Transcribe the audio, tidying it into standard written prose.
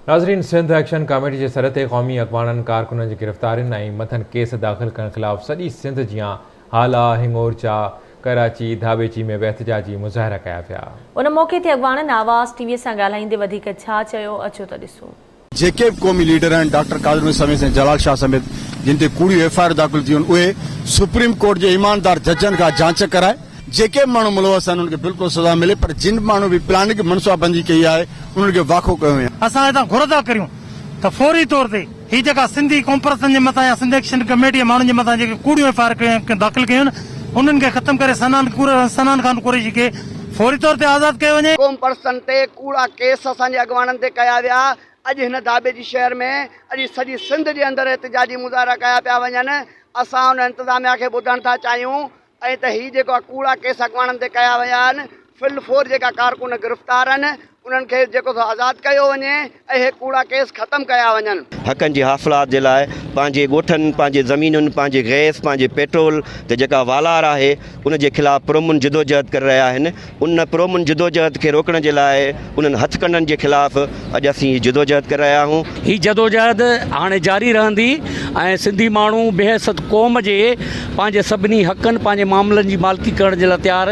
ناظرين Sindh action committee جي سڏ تي قومي اڳواڻن ڪارڪنن جي گرفتارين ۽ مٿن ڪيس داخل ڪرڻ خلاف سڄي سنڌ جيان هالا، هڱورجا، ڪراچي، ڌاٻيجي ۾ به احتجاجي مظاهرا ڪيا ويا. ان موقعي تي اڳواڻن آواز ٽي وي سان ڳالهائيندي وڌيڪ ڇا چيو اچو ته ڏسون. جيڪي به قومي ليڊر آهن ڊاڪٽر قادر محمد سميت ۽ جلال شاهه سميت جن تي ڪوڙيون ايف I R داخل ٿيون آهن اهي سپريم ڪورٽ جي ايماندار ججن کان جاچ ڪرائي جيڪي به ماڻهو ملوث آهن انهن کي بلڪل سزا ملي پر جن به ماڻهو به پلاننگ منصوبابندي ڪئي آهي انهن کي واکو ڪيو وڃي. اسان هتان گهر ٿا ڪريون ته فوري طور تي هي جيڪا سنڌي قومپرستن جي مٿان يا سنڌ ايڪشن ڪميٽي جي ماڻهن جي مٿان جيڪي ڪوڙيون ايف I R داخل ڪيون آهن انهن کي ختم ڪري صنعان خان قريشي کي فوري طور تي آزاد ڪيو وڃي. قومپرستن تي ڪوڙا ڪيس اسان جي اڳواڻن تي ڪيا ويا، اڄ هن ڌاٻيجي شهر ۾ اڄ سڄي سنڌ جي اندر احتجاجي مظاهرا ڪيا پيا وڃن، اسان ان انتظاميا کي ٻڌڻ ٿا چاهيون ۽ ته هي جيڪو ڪوڙا ڪيس اڳواڻن تي ڪيا ويا آهن فل فور جيڪا ڪارڪن گرفتار آهن انهن کي جيڪو سو آزاد ڪيو وڃي ۽ هي ڪوڙا ڪيس ختم ڪيا وڃن. حقن جي حاصلات جي لاء پنهنجي ڳوٺن، پنهنجي زمينن، پنهنجي گئس، پنهنجي پيٽرول تي جيڪا والار آهي ان جي خلاف پرامن جدوجهد ڪري رهيا آهن ان پرامن جدوجهد کي روڪڻ جي لاء انهن هٿڪنڊن جي خلاف اڄ اسين هي جدوجهد ڪري رهيا آهيون. هي جدوجهد هاڻي جاري رهندي ۽ سنڌي ماڻهو بحيثيت قوم جي پنهنجي سڀني حقن پنهنجي معاملن جي مالڪي ڪرڻ جي لاء تيار.